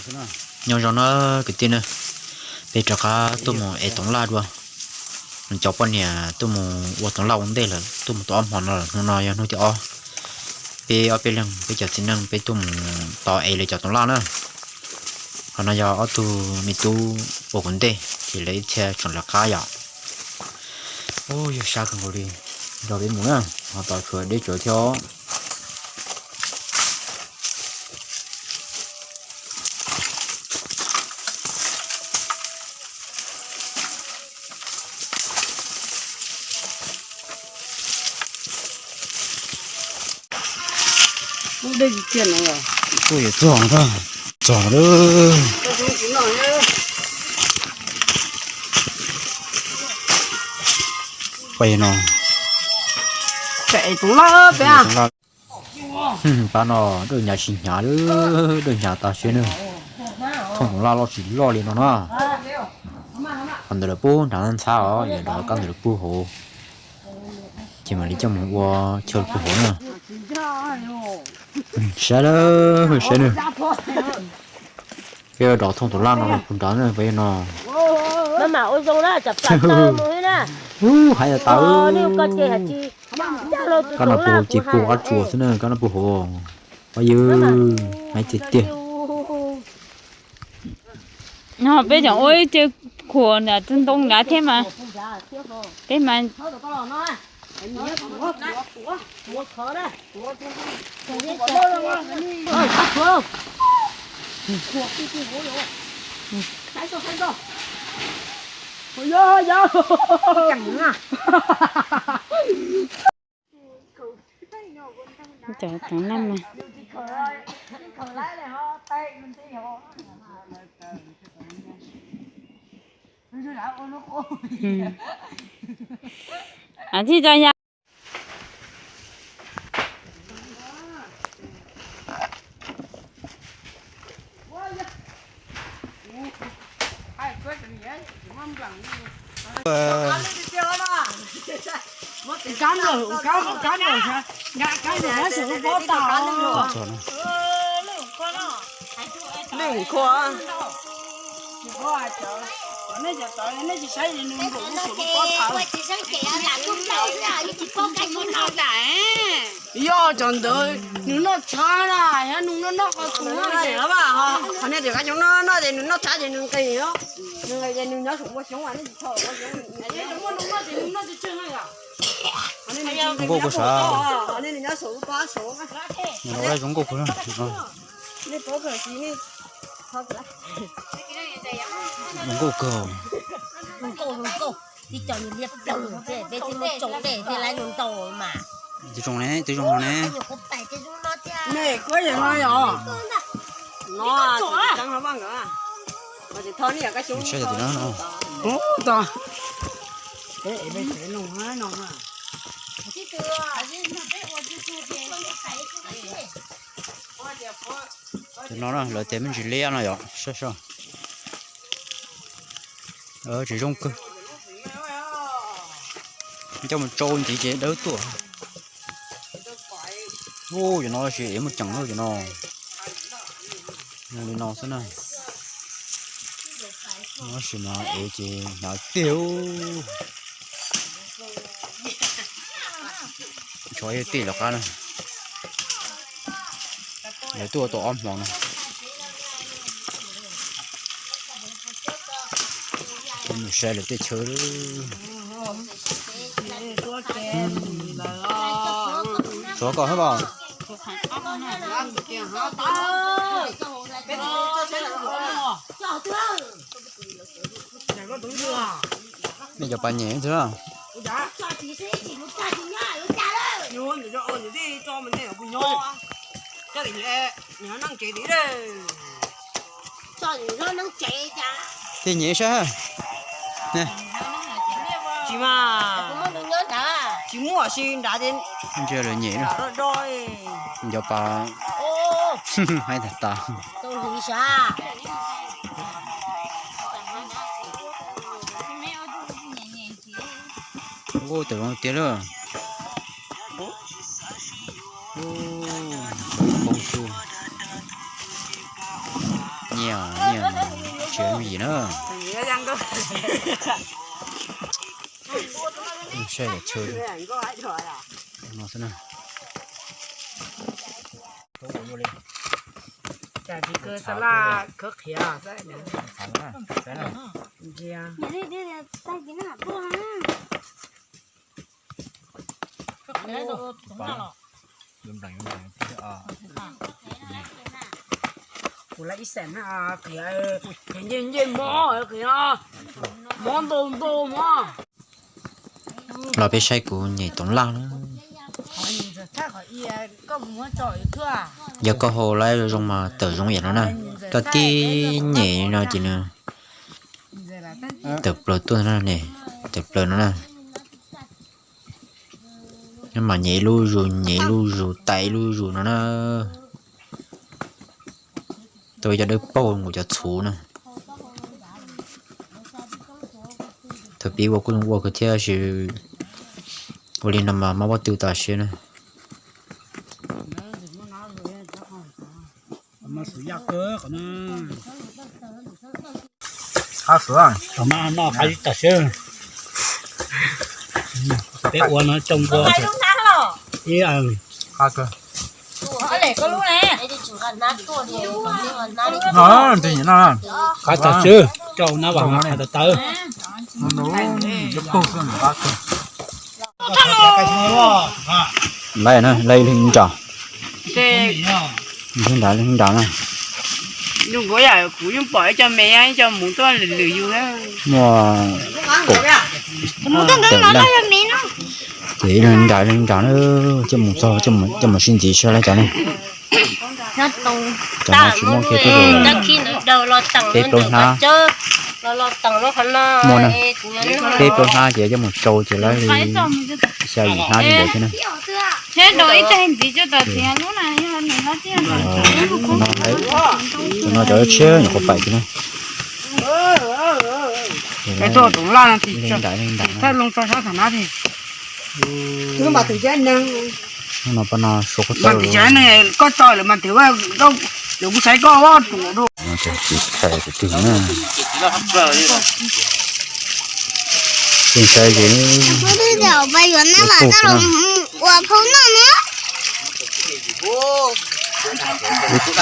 Nyob zoo na kwv tij na, peb rov qab tuaj mus ev toov laj dua. Cov poj niam tuaj mus ua toov laj ua ntej lawm, tuaj mus tau ob hmo no lawm, hnub no yog hnub thib ob. Peb ob peb leeg peb cov txiv neej peb tuaj mus tos ev lawv cov toov laj na. Qhov no yog ob tug me tub ua kuv ntej ces lawv ib txhia tseem lawv qab yom. Ub, yog sab kawg nkaus li, nrog peb mus na, ho tos tshuav deb tsawv thiab os. Kuj yuav txog, txog lawm. Pab no, pab no dawj hnyav tsis hnyav, dawj hnyav tas siab na. Thooj toov laj loj tsis loj li no na. Qhov ntawd lawv pub nrad ntxhab os, yog nrad kab ntawd lawv pub hauv. Ces mam li coj mus ua chaw pub hauv na. Saib lawm, saib na. Peb dov thooj toov laj no los puag nrad na, peb no. Ub, hais tas. Kab no puag hauv ces puag qab tsuas xwb na, kab no puag hauv. Pab ywg, hais tiag tiag. No peb tseem ua ib ce khuam nram tus ntoo nrad thiab mas, peb mas cov toov laj mas. Txij tso ya. Kab nplaum, kab nplaum, kab nplaum, kab nplaum, kab nplaum, kab nplaum, kab nplaum. Lwj nqhua. Nej cov tod nej tsis saib nws nkaum lub suam lub pob thaum. Yog cov ntawd nws noj tshav na, yog nws noj noj qhov tus no ces, qhov nej tias kab xyoob noj noj ces nws noj tshav ces nws nqis, nws nqis ces nws nyob saum ua xyoob, nej tsis tau ua xyoob. Zoo nkauj kawg sav. Nej nyob saum lub pob saud. Zoo nkauj kawg. Nej paub kawg tsis, nej zoo nkauj kawg. Zoo nkauj, zoo nkauj. Tib co nws liab plaws, peb twb muab tsoo dej thiab lawv zoo ntau mas. Twb zoo ne, twb zoo ne. Nej kuv yog no yog. No, tseeb hab vaj nkawd. Saib tim no no. Ub, tau. Tim no na, lawv tias me ntsis liab no yom, saib saib. Tsis zoo kawg. Coj mus tsau ntxiv ces dawb tuaj. Ub, cov no tab sis ev muaj ceem lawm cov no. Zoo li no xwb na. Tab sis mas ev ces hnyav tiag. Tshuav ib tij lawv qab na. Lawv tuaj tau ob hmo no. Mus saib lawv tej chaw. Tshuav kom hab pas. Nej cov pas nyem xwb na. Tej nyem saib. Tsis mas, tsis muaj si nrad. Ntsia lawv nyem na. Cov pas haib tag tas. Ua tawm zoo tiag lawm. Poob xwb. Nyiaj, nyiaj mas tsis yooj yim na. Saib daim chaw no xwb na. Kuv lawv ib xam na, qhiav, qhiav ncej ncej mov, qhiav mov ntau ntau mov. Los peb saib kuv nyem toov laj na. Yog koj hau lawv zoo mas tawm zoo yam no na. Koj tib nyem no ces nws tawm plaws tuaj na, tawm plaws no na. Nws mas nyem ib lub zus, nyem ib lub zus, tais ib lub zus no na. Tau cov dawb paug nkaus cov txhuv na. Thaum pib ua kuj zoo ua kawg thiab, tab sis ua li no mas mob pob tw tas siab na. Qab xwb, qhov no qab zib tas siab. Peb ua no coj ua ib qab tas xwb, coj na vas qab tas tawv. Lawv na, lawv ib leeg nram, ib leeg nram, ib leeg nram na. Kuv yeej pom ib co me ib co mus tuaj lwm lwm yus. Muaj kaum, ces ib leeg nram ib leeg nram na, coj mus txog coj mus sib ntxiv saib lawv cov ne. Cov no tsis muaj kiag, peb plaub hnab, muaj na, peb plaub hnab ces coj mus tsau ces lawv li xya yim hnab li ntawd thiab na. Cov no cov tshiab nyuam qhuav pais thiab na. Hnub no pab no suav koj tau, koj tso lawm mas twb, lawv kuv xaiv koj. Tsis tshais tus twg na. Tsis tshais ces ua phau noj na.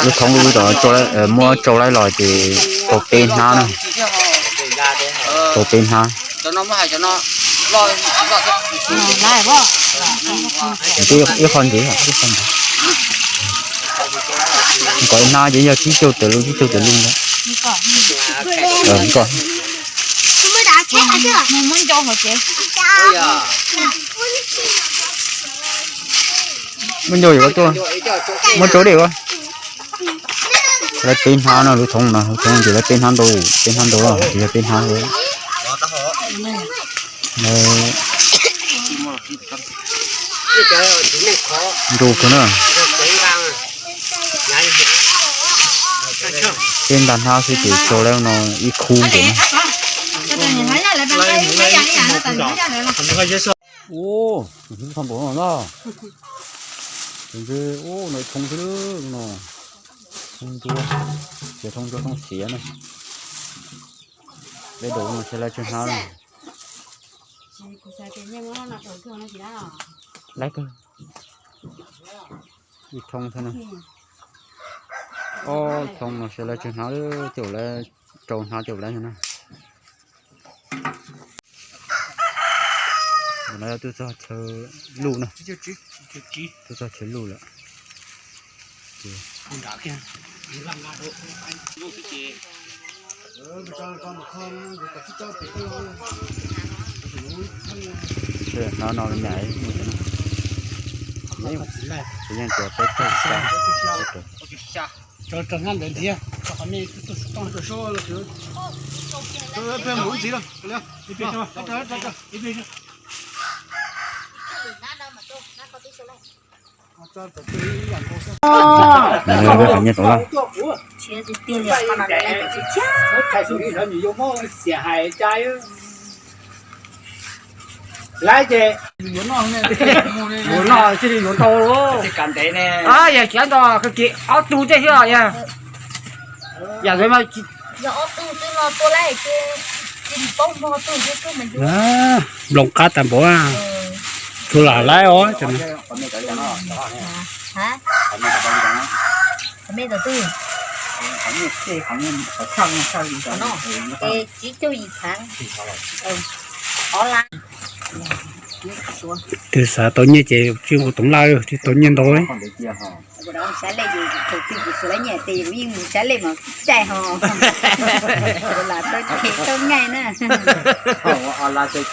Lub thoob lub, muab tsau laib los ces tau peb hnab na. Tau peb hnab. Ib qho ntxiv, ib qho ntxiv. Kom ib hnab ces yog tsib caug tawm lub, tsib caug tawm lub ntawd. Koj muab ncau yuav tuaj, muab tsau dej ua. Lawv peb hnab no, lub thoob no, lub thoob ces lawv peb hnab ntau, peb hnab ntau, ces yog peb hnab. Ntau kawg na. Peb ntag hnab xwb ces tsau lawm no ib khub nkaus na. Ua, txog npaum no na. Ces ntshe ua no thoob xwb no. Thoob ntsuab, ces thoob ntsuab thoob xiav na. Peb daus no saib lawv tsawg hnab na. Lawv kawg. Ib thoob thiab na. Ob thoob no saib lawv tsawg hnab, tej zaum lawv rau hnab tej zaum lawv na. Ntawm no yog tuaj txog chaw luj na. Tuaj txog chaw luj lawm. Hnab no nyam, yeej tias peb tug. Nyiaj tau laj. Laiv ces mus noj thiaj li yuav tau. Yog tseem nto kag kiag ob tug tej xwb os yog. Yam li mas tsis, yog ob tug xwb no tua laij ces tsis paub mog, tug xwb koj mas yus. Nploos qab tas npaum, tsuas lam laib os. Qhov me tau twg? Qhov no, es tsib caug yim phav. Ob lab. Twb xav tau nyiaj ces tsis ua toov laj, tsis tau nyiaj ntau. Kuv xav lej, thaum twg kuv xav lej nyiaj ces kuv yeej mus xav lej mas caij ho. Kuv lam tau ces tau ngaij na. Kuv lawv ces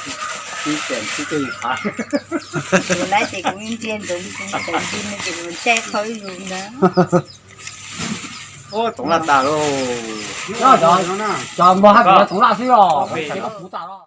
kuv ntsia ntsoov kuv tawm ntsis no ces kuv caij qhov ib zus ntawd. Toov laj tas lauj. Cov npog hab kuv toov laj xwb os, ces koj puv tas los.